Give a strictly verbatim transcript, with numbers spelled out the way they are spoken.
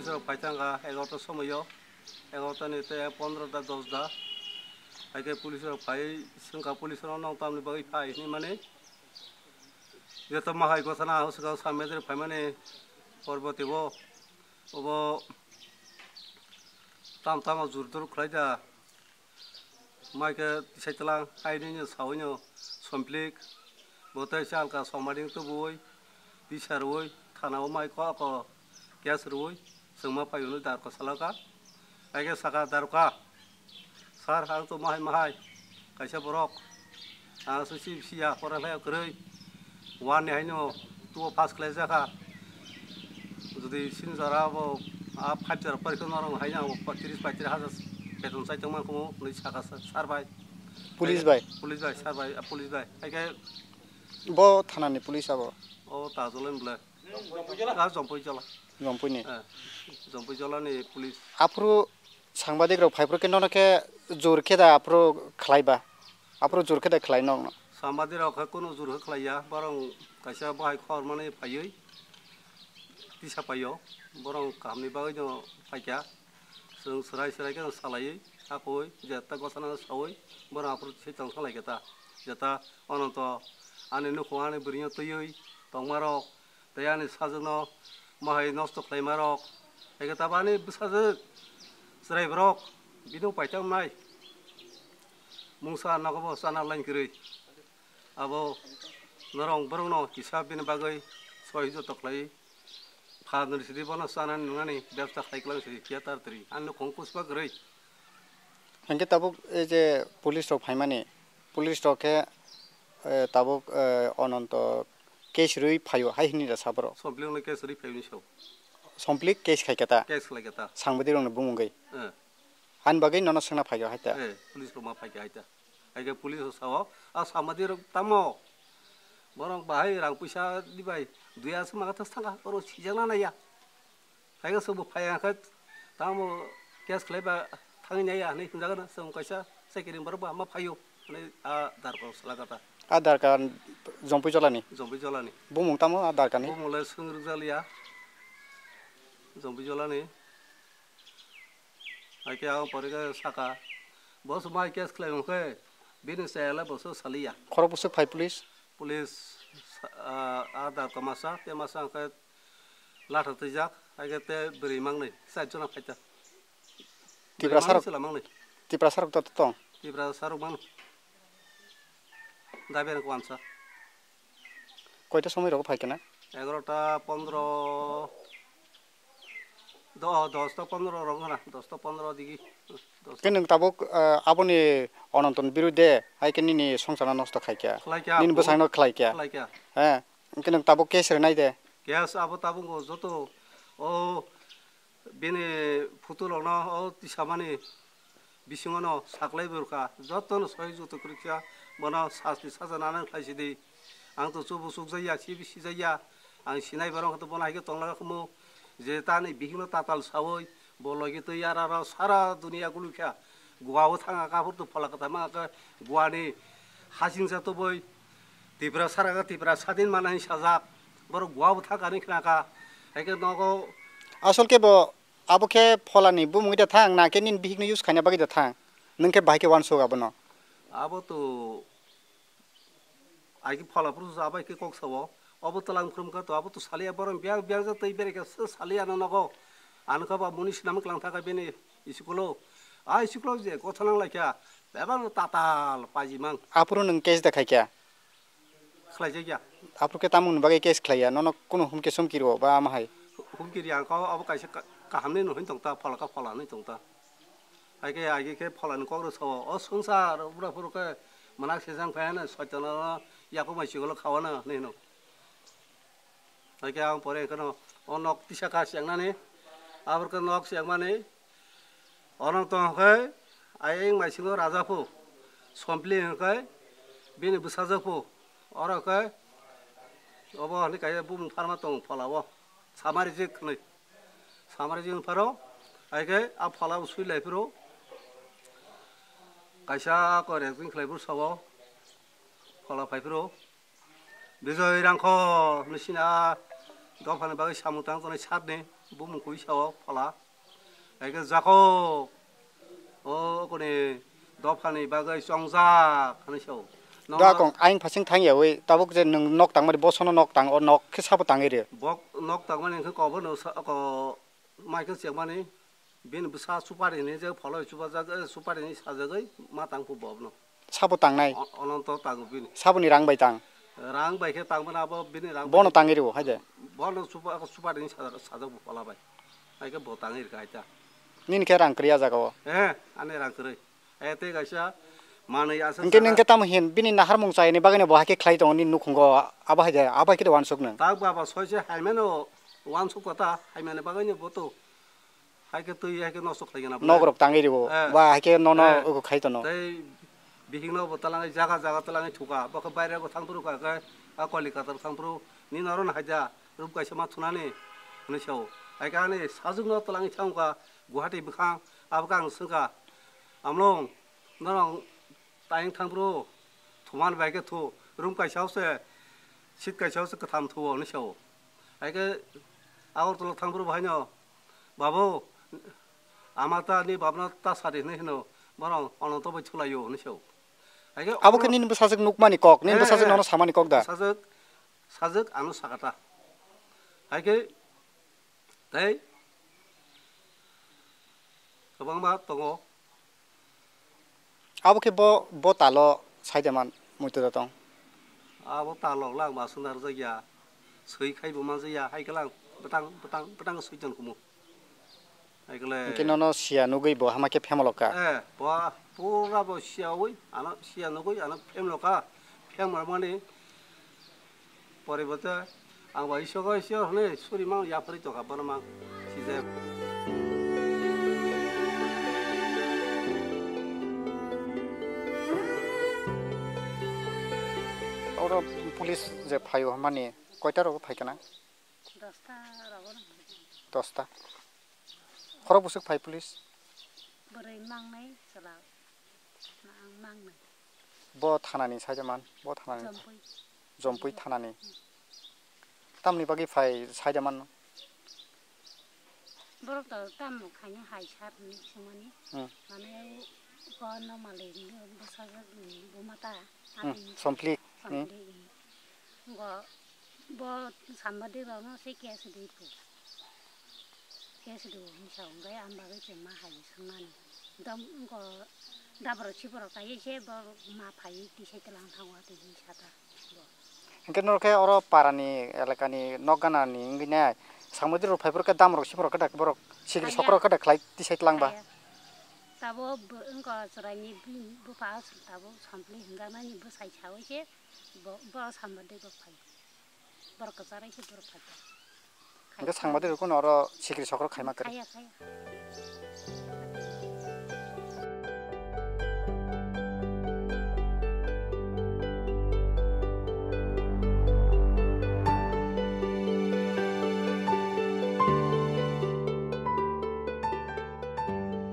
Police rok phai thangkha egarota somoio, egarota ni tei pondrota dosda. Hai khe police rok phai swngkha, police rok nong tamni bagwi phai hinwi mani. Joto mahai gotana o swkang samedri phaimani porbo tebo obo tam tamo jur dur khlai da. Mai khe tisai tlang, haino saui no somplik, bo tei salka somari tubui, tisa rui, thana o mai kok o case rui, chwngma pai hwnwi darko salaka. Hai khe saka darka, "Sir, ang to mahai mahai, kaisa borok, ang se si siya, pora lai kwrwi, one ni haino two o pass khlai jakha." Jodi sini jora bo a five jora porikha norok hai jang bo tris paitris hajar beton sai tongma khumu hwnwi saka sa-, sir bai. Police bai? Police bai, sir bai, a police bai. Hai khe bo thanani police abo? O Tajol ni bwle. A Jompui Jola. Jompui ni? Eh, Jompui Jola ni police. Aphuru sangbadik rok phaiphuru khe nono khe jur khe da aphuru khlai ba? Aphuru jur khe da khlai nokno? Sambadi rok khe kunu jur khe khlaiya, borok kaisa bahai khormani phaiwi tisa paio, borok kahamni bagwino phaikha, chwng swrai swrai kheno salaiwi, hakui jeta gosana saui, borok aphuru se tong thanglaikha ta, jeta Ononto ani nukhung ani bwrwino twiwi tongmarok, tei ani sajwkno mohai nosto khlaima rok, eke tabani bwsajwk chwrai borok bini upai tang nai mungsa nogo bo chana lain kwrwi. Abo norok borokno kisa bini bagwi soi joto khlai pha nori sidi bono chanani nwngnani bebsa khlai klang si theater twi ani nukhung kusba kwrwi. Hingke tabuk ei je police rok phaimani, police rok khe, eh, tabuk, eh, Ononto case rwi phaio hai hini da saborok. Somplik no case rwi phaio ni sao. Somplik case khai kata. Case khlai kata. Sangbadik rok ni bumung gai. Eh. Han bagwi nono swngna phaio hai ta. Eh, police rok ma phaikha hai ta. Hai khe police rok sao, "A sangbadik rok tamo? Borok bahai rang puisa di bai, duya se ma thas thanga, oro sijak na naiya." Hai khe chwngbo phai ya khe, tamo case khlai ba thangwi naiya hinwi hwnjagano, chwng kaisa security borok bo hama phaio hinwi a darkar salaka ta. A darkar Jompui Jolani? Jompui Jolani. Bumung tamo a darkarni? Bumung le swng rwjaliya. Jompui Jolani. Hai khe ang pore khe saka, bo se mai case khlai hwn khe, bini chayala bo se saliya. Khorok bwswk phai police? Police, sa-, ah, a darka masa, tei masa hwn khe latha twijak, hai khe tei bwrwi mangnwi, char jona phaita. Tiprasa rok, chwla mangnwi. Tiprasa rok to tong? Tiprasa rok mano. Dabi rok wansa. Koita somoi rogo phai khe na? Egarota pondro, do-, dosta pondro rogo na, dosta pondro digi. Dosta. Khe nwng tabuk, ah, aboni Ononton birudde hai khe nini songsarno nosto khai kha. Khlai kha, nini bwsakno khlai kha. Khlai kha. He, hwnkhe nwng tabuk case rwnai de? Case abo tabuk joto o bini phutu rokno o tisamani bisingo no saklai burkha, joto no soi joto kwrwikha, bono sasti saja nana khlai sidi. Ang to chubu chukjakya, sibi sijakya, ang sinai borok to bono hai khe tongla khumu, je tani bihikno tatal saui, bo logi twi yara rw sara dunia gulukha, Goa o thanga kha, aphuru to phola kwthai ma khe Goa ni hasingsa tubui, Tripura sara khe Tripura sadin mana hin sajak, borok Goa bo thangkha hinwi khna kha, hai khe nogo. Asol khe bo abo khe pholani bumungwi da thang, na khe nini bihikno use khaina bagwi da thang? Nwng khe bahai khe uansuk abono. Abo to ai khe phola phuru sa bai khe kok sao. Abo twlang phrum kha to abo to saliya borok biang biang ja tei berai khe se saliya no nogo. Ano kha ba muni sinam klang thaka bini school o. A school o je kotha nang lai kha. Bebak no tatal paji mang. Aphuru nwng case da khai kha? Khlaijakya. Aphuru khe tamoni bagwi case khlaiya? Nono kunu humki sumki rwo ba ama hai? Humki ri ang kha abo kaisa ka-, kaham ni no hin tong ta, phola kha phola ni tong ta. Hai khe, hai khe phola ni kok rw sao. O swngchar bura phuru khe mwnak sejang phai hwnwi soitano yakung bai chigolo khawana hinwi hino. Hai khe ang pore hwnkhe no o nok tisa kha chengnani, aboro khe nok chengmani. Oro tong khe ayang maisingo raja phu, Sompli hwnkhe bini bwsajak phu. Oro khe obo hwnwi kaisa bumung pharma tongo phola o, Samarijik hwnwi. Samarijik hwn pharo, hai khe a phola bo sui lai phiro, kaisa kok rek jing khlai phuru sao, phola phai phiro. Bijoy Rangkho hwnwi sini a dophani bagwi samung tang tongnai sakni. Bumung kui sao phala. Eke jako. O koni dophani bagwi chongjak hwnwi sao. Nono dakong aing phasing thang yawi tabuk je nwng nok tangmani bosono nok tang o nok khe sabo tangwi rw. Bok nok tangmani hwnkhe kobo no sa ko mai khe chengmani. Bini bwsa supari ni je pholoi chubajak, eh, supari ni sajagwi ma tang phu bo abono. Sabo tangnai? O-, ononto tango bini. Saboni rang bai tang? Rang bai khe tangmani abo bini rang bono bai tangwi rwo, hai de? Bono supa-, supari ni sajak, sajak bo phola bai. Hai khe bo tangwi rwkha hai ta. Nini khe rang kwrwi a jaga o? Eh, ani rang kwrwi. Eh, tei kaisa manwi aswk hwnkhe saka. Nini khe tamo hin bini naharmung chayani bagwi no bo hai khe khlai tongo nini nukhungo abo hai de, abo hai khe de uansuk nwng. Tak baba soise hai mano uansuk kota, hai mani bagwi no bo to. Hai khe twi, hai khe nosto khlai gana bo. Nok rok tangwi rwo. Eh. Ba hai khe nono eh, oko khai tono. Tei bihik no bo talangwi jaga jaga talangwi thuka. Bo khe baire go thang phuru ka khe a Kolkata thang phuru ni noro no haida rup kaisa ma thunani hwnwi sao. Hai khe ani sajwk no talangwi thang ka Guwahati bwkhang abo khe ang swngkha. Amlong norok tayeng thang phuru thuman bai khe thu room kaisa o se seat kaisa o se kwtham thuo hwnwi sao. Hai khe Agartala thang phuru bo haino Babu, ama ta ni babno ta sari hwnwi hino, borok Ononto bai thulaio hwnwi sao. Hai khe abo khe nini bwsajwk nukmani kok, nini eh, bwsajwk eh, nono samani kok da? Sajwk, sajwk ano sakata. Hai khe tei kwbangma tongo. Abo khe bo, bo talo saida man muitu da tong. Abo talo lang ba sundar jagya. Swi khai bo manjaya, hai khe lang bwtang, bwtang, bwtang swi ton kumu. Hai khe le hwnkhe nono siya nugwi bo hama khe phemolo ka. Eh, bo pura bo siya wi, ano siya nugwi, ano phemolo ka. Phemolo mani Poribote ang bai isogo iso hwnwi suri mang yapharwi tongkha bono mang sijak. Oro police je phaio hwnmani koita rogo phaikha na? Dosta rogo. Dosta. Khorok bwswk phai police? Bwrwi mangnai chwla. Ang mangnai. Bo thanani saida man, bo thanani. Jompui. Jompui thanani. Tamni bagwi phai saida man? Borok to tamo khaina hai sar hwnwi swngmani. Hmm. Mane ko no malai bwsajwk ni buma ta. Hmm, atwi sompli. Sompli. Go bo sambadi rok no se case di phu. Case do hinsa hwnkhe ang bagwi chwng ma hai swngmani. Dam wngkho daborok siborok kaiwi se borok ma phaiwi tisa tlang thango twi hinsa ta bo. Hwnkhe norok khe oro parani elakani nok ganani wngwi nai sangmadi rok phai phuru khe damrok siborok khe borok sikri sokrok khe khlai tisa tlang ba. Kaya. Tabo bo-, wngkho chwraini bini bupha tabuk sampli hwnjaknani bwsai sawi se bo-, borok sambadi rok phai. Borok kwchar hai se borok phaikha. Hwnkhe sangmadi rok no oro sikri sokrok khaima kwrwi. Khaya, khaya.